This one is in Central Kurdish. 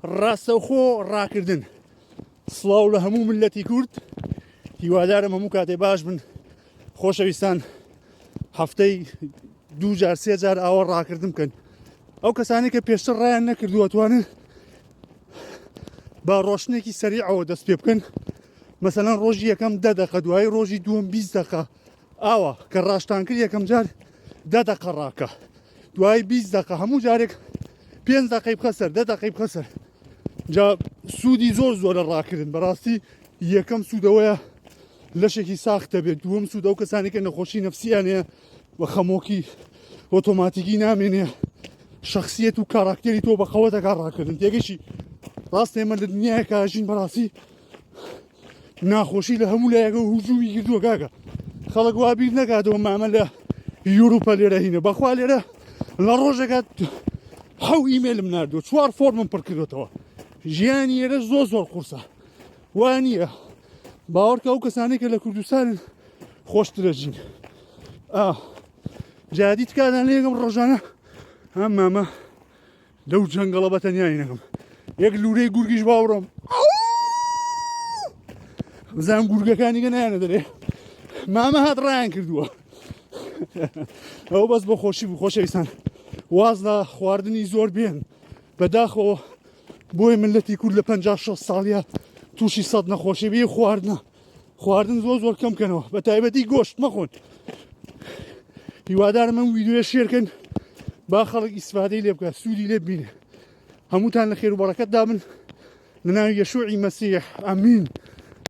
ڕاستەوخۆ ڕاکردن. سڵاو لە هەموو ملەتی کورد هیوادارم هەموو کاتێ باش بن خۆشەویستان هەفتەی دوو جار سێ جار ئاوا ڕاکردن بکەن ئەو کەسانی کە پێشتر ڕایان نەکردووە توانن بە ڕۆشنێکی سەریعەوە دەست پێ بکەن مەسەلەن ڕۆژی یەکەم دە دەقە دوایی ڕۆژی دووەم 20 دەقە ئاوا کە ڕاشتان کرد یەکەم جار دە دەقە ڕاکە دوای 20 دەقە هەموو جارێک پێنج دەقەی بخە سەر دە دەقەی بخە سەر جا سوودی زۆر زۆرە ڕاکردن بەڕاستی یەکەم سوودەوەیە لەشێکی ساخ دەبێت دووەم سوود ئەو کەسانی کە نەخۆشی نەفسیان هەیە و خەمۆکی ئۆتۆماتیکی نامێنێ شخصیت و کاراکتەری تۆ بە قەوەتەکە ڕاکردن تێگەشی ڕاست ئێمە لە دنیایەکە ژین بەڕاستی ناخۆشی لە هەموو لایەکە هجومی کردووە کاکە خەڵک وا بیر نەکاتەوە مامە لە یوروپە لێرە هینە بەخوا لێرە لە ڕۆژێکە حەو ئیمێلم ناردووە چوار فۆرمم پڕ کردوێتەوە ژیانی ئێرە زۆر زۆر قورسە وا نییە باوەڕکە ئەو کەسانەی کە لە کوردستانن خۆشترە ژین جادی تکادان لێگەم ڕۆژانە ئەم مامە لەو جەنگەڵە بە تەنیایی نەکەم یەک لورەی گورگیش باوڕۆم بزانم گورگەکانی گە نایانە دەرێ مامە هات ڕایان کردووە ئەو بەس بۆ خۆشی بوو خۆشەویستان واز لە خواردنی زۆر بێن بەداخەوە بۆی ملەتی کورد لە 50 ساڵە تووشی سەد نەخۆشی بێ خواردنە خواردن زۆر زۆر کەم کەنەوە بە تایبەتی گۆشت مەخۆن هیوادارم ئەم ویددیوە شێرکەن با خەڵک ئیسفادەی لێ بکە سوودی لێ ببینێ هەمووتان لە خێر و بەڕەکەتدا بن لە ناوی یەشوعی مەسیح ئەمین.